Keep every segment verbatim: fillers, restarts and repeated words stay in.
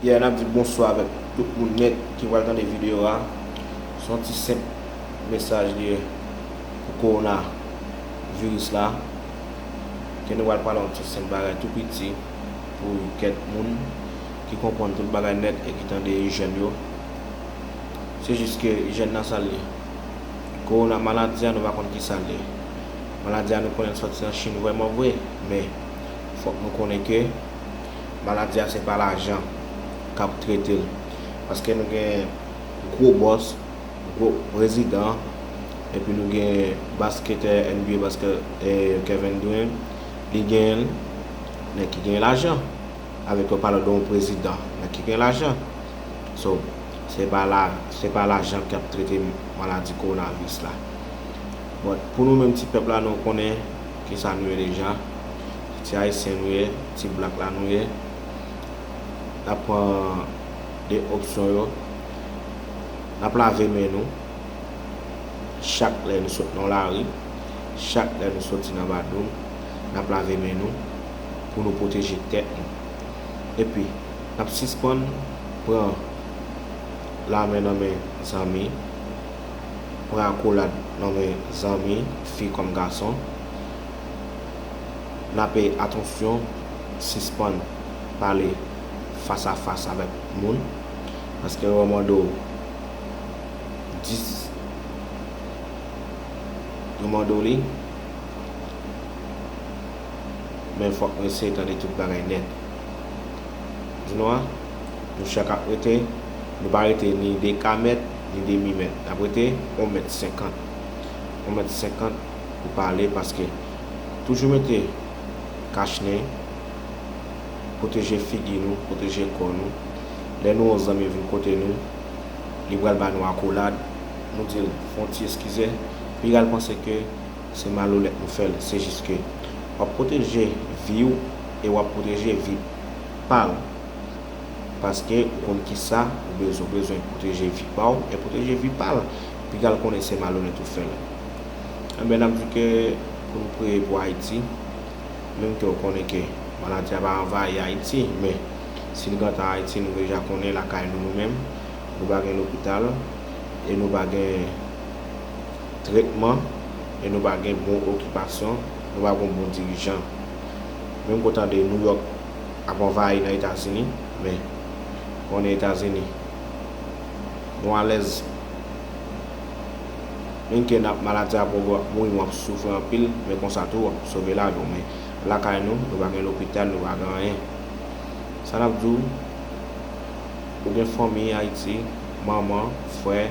Yeah, n ap di bonswa avèk tout moun nèt ki pral tande videyo a. Se yon ti senp mesaj li ye pou kowona viris la. Ke nou pral pale yon ti senp bagay tou piti pou kèk moun ki konprann tout bagay nèt e ki tande ijyèn yo. Se jis ke ijyèn nan sa l ye. Kowona maladi a nou pa konn ki sa l ye. Maladi a nou konnen l sòti nan Chin vrèman vre, men fòk nou konnen ke maladi a se pa lajan k ap trete l. Paske nou gen gwo bòs, gwo prezidan, epi nou gen basketè N B A basket, eh, Kevin Durant, li genyen l, nèg ki gen lajan. Avèk yo pale de yon prezidan, nèg ki gen lajan. So, se pa la, se pa lajan k ap trete maladi kowonaviris la. But pou nou menm ti pèp la, nou konnen kisa nou ye deja. Ti ayisyen nou ye, ti blak la nou ye. N ap pran de opsyon yo. N ap lave men nou chak lè nou sot nan lari, chak lè nou soti nan badoum, n ap lave men nou pou nou pwoteje tèt nou. Epi, n ap sispann pran lamen nan men zanmi, pran akolad nan men zanmi, fi kòm gason. N ap peye atansyon, sispann pale fas a fas avèk moun, paske yo mande w dis, yo mande w li, men fòk nou eseye tande tout bagay nèt. Di nou a, nou chak ap rete, nou pa rete ni de ka mèt, ni demi mèt. N ap rete yon mèt senkant. Yon mèt senkant pou pale, paske toujou mete kach nen, pwoteje figi nou, pwoteje kò nou. Lè nou wè yon zanmi vin kote nou, li pral ba nou akolad, nou di l fè yon ti eskize, epi l al panse ke se malonèt nou fè l. Se jis ke w ap pwoteje vi w e w ap pwoteje vi pa l. Paske ou konn kisa ou bezwen, ou bezwen pwoteje vi pa w e pwoteje vi pa l. Piga l konnen se malonèt ou fè l. Enben, n ap di ke pou nou priye pou Ayiti, menm ke w konnen ke maladi a pa anvayi Ayiti, men si l gentan Ayiti, nou deja konnen lakay nou, nou menm, nou pa gen lopital e nou pa gen tretman e nou pa gen bon okipasyon, nou pa gen bon dirijan. Menm ke w tande New York ap anvayi nan Etazini, men konnen Etazini, nou alèz. Menm ke n ap maladi a pran w ap mouri, w ap soufri anpil, men konsa tou w ap sove lavi w. Men lakay nou, nou pa gen lopital, nou pa gen anyen. Sa n ap di w, ou gen fanmi Ayiti, manman, frè,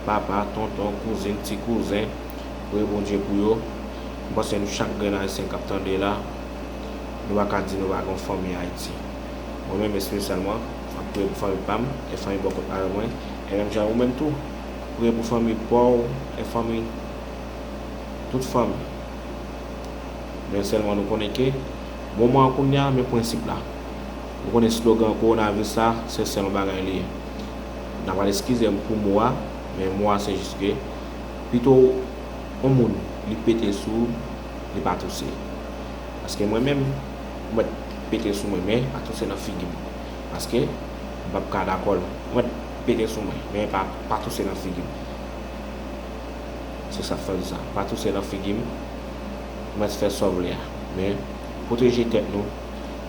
papa, tonton, kouzin, ti kouzen, priye Bondye pou yo. M panse nou chak grenn Ayisyen k ap tande la, nou pa ka di nou pa gen yon fanmi Ayiti. Mwen menm espesyalman, m ap priye pou fanmi pa m e fanmi bò kot madanm mwen, e menm jan ou menm tou, priye pou fanmi pa w e fanmi, tout fanmi. Men sèlman nou konnen ke moman an kounye a, men prensip la. Nou konnen slogan kowonaviris la, se sèl yon bagay li ye. N ap al eskize m pou mo a, men mo a se jis ke pito yon moun li pete sou ou, li pa touse. Paske mwen menm, ou mèt pete sou mwen, men pa touse nan figi m. Paske m p ap ka dakò l. Ou mèt pete sou mwen, men pa, pa touse nan figi m. Se sa k fè m di sa. Pa touse nan figi m. Ou mèt fè sa w vle a. Men, pwoteje tèt nou.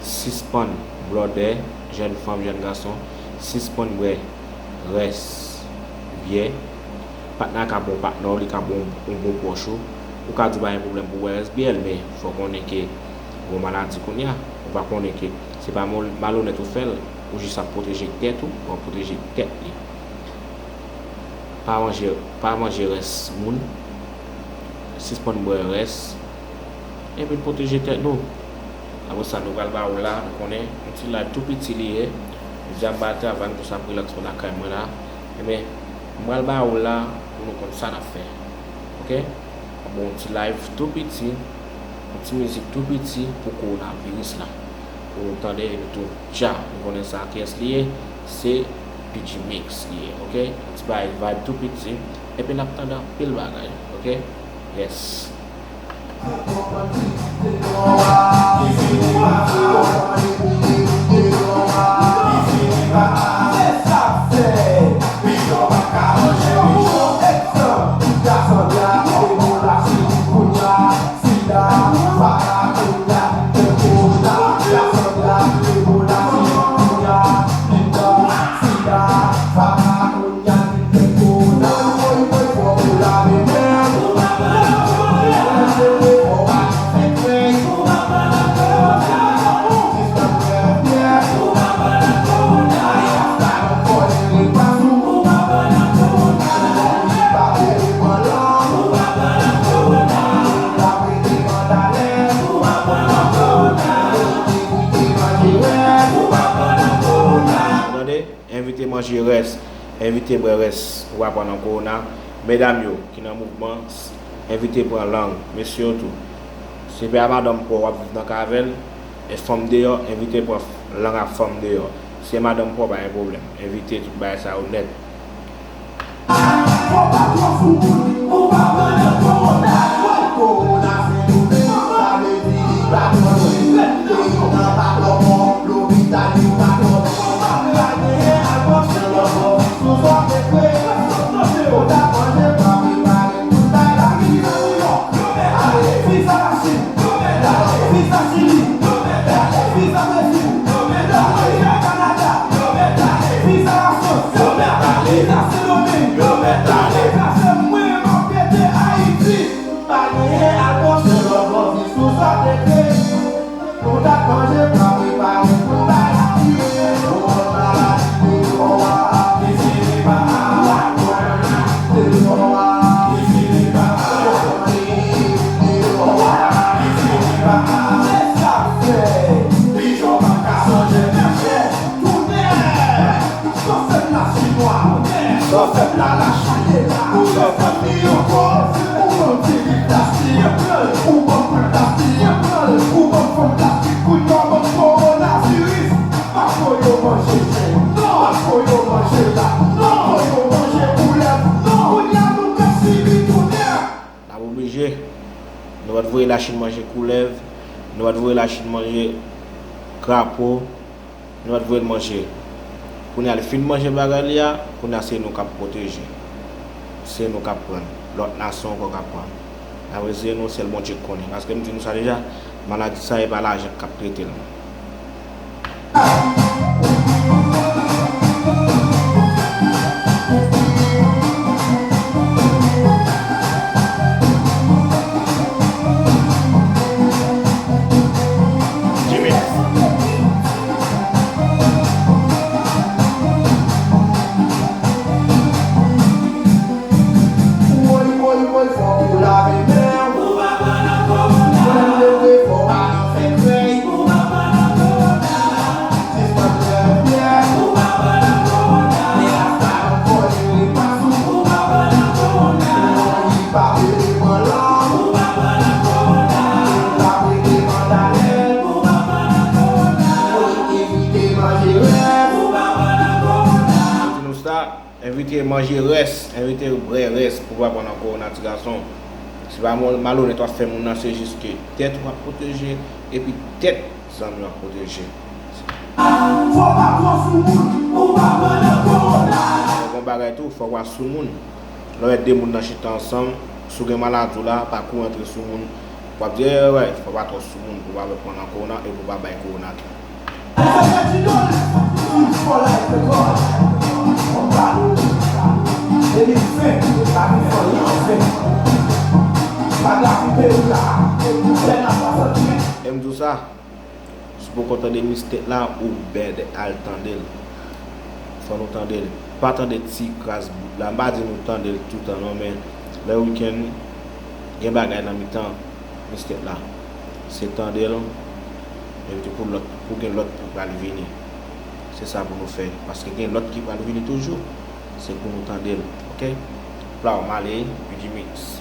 Sispann blòdè, jèn fanm, jèn gason. Sispann bwè rès byè. Patnè a ka bon patnè w, li ka bon yon bon pwòch ou. Ou ka di w pa gen pwoblèm pou w bwè rès byè l, men fò w konnen ke ou gen maladi kounye a. Ou pa konnen ke se pa mal-, malonèt ou fè l, ou jis ap pwoteje tèt ou, w ap pwoteje tèt li. Pa manje, pa manje rès moun. Sispann bwè rès. Epi pwoteje tèt nou. Apre sa, nou pral ba ou la, nou konnen, yon ti live tou piti li ye. Jodi a m pa al travay, m konsa ap relax mwen lakay mwen la. Enben, m pral ba ou la pou nou konn sa n ap fè. Oke? M ap ba w yon ti live tou piti, yon ti mizik tou piti pou kowonaviris la. Pou nou tande epi tou. Dja, nou konnen sa kiyès li ye, se P G Mix li ye, oke? Yon ti bagay vibe tou piti, epi n ap tande anpil bagay, oke? Yes. Envite manje rès, envite bwè rès pou pa pran nan kowona. Medam yo ki nan mouvman, envite pran lang. Mesye yo tou. Si se pa madanm pa w w ap viv nan kay avè l, e fanm deyò, envite pran lang ak fanm deyò. Si se madanm pa w, pa gen pwoblèm. Envite tout bagay sa yo nèt. Fò pa twò sou moun, pou pa pran nan kowona. Kowona se nou menm, sa vle di li pa twò lwen. Peyi nan pa twò bon, lopital yo pa twò bon. Pa genyen al pran swen lòt bò, sou sa w te kwè. Ou t ap manje, pa prepare pou l bay lavi. Ale, viza Lachin. Viza Chili, viza Brezil, viza Kanada, viza Lafrans, viza Sendomeng, viza se mwen m ap pete Ayiti. Pa genyen al pran swen lòt bò, vi sou sa te fè. Ou t ap manje, pa prepare pou bay lavi. Ou konn maladi deyò a, ki fini pa a. N ap oblije. Nou pa t voye Lachin manje koulèv, nou pa t voye Lachin manje krapo, nou pa t voye l manje. Kounye a, li fin manje bagay li a, kounye a se nou k ap pwoteje. Se nou k ap pran. Lòt nasyon ankò k ap pran. N ap rezeye nou, sèl Bondye k konnen. Paske m di nou sa deja, maladi sa, e pa lajan k ap trete l. Woy, woy, woy, fòk ou lave men w. Lè w leve, fò w pa nan fè krèy. Sispann lè pyè. Elas pa nan kò li, li pa sou. Li pa vle pran lang. Li pa vle vandalèz. Woy, evite manje rès. Pou nou sa. Envite manje rès, envite bwè rès pou pa pran nan kowona, ti gason. Se pa mal-, malonèt w ap fè moun nan, se jis ke tèt ou ap pwoteje, epi tèt zanmi w ap pwoteje. Fò pa twò sou moun, pou pa pran nan kowona. Lè w gen bagay tou, fò w pa sou moun. Lè w wè de moun nan chita ansanm, si w gen maladi w la, pa kouri antre sou moun. W ap di, eh, wè, fò pa twò sou moun pou pa pran nan kowona e pou pa bay kowona tou. E m di w sa, si w poko tande mistèk la, ou bèd al tande l. Fò nou tande l. Pa tande ti kras bout la. M pa di nou tande l toutan non, men lè wikenn, gen bagay nan mitan mistèk la. Se tande l, epi tou pou lòt, pou gen lòt pou pral vini. Se sa pou nou fè. Paske gen lòt ki pral vini toujou. Se pou nou tande l. Oke? Plaw, m ale, P G Mix.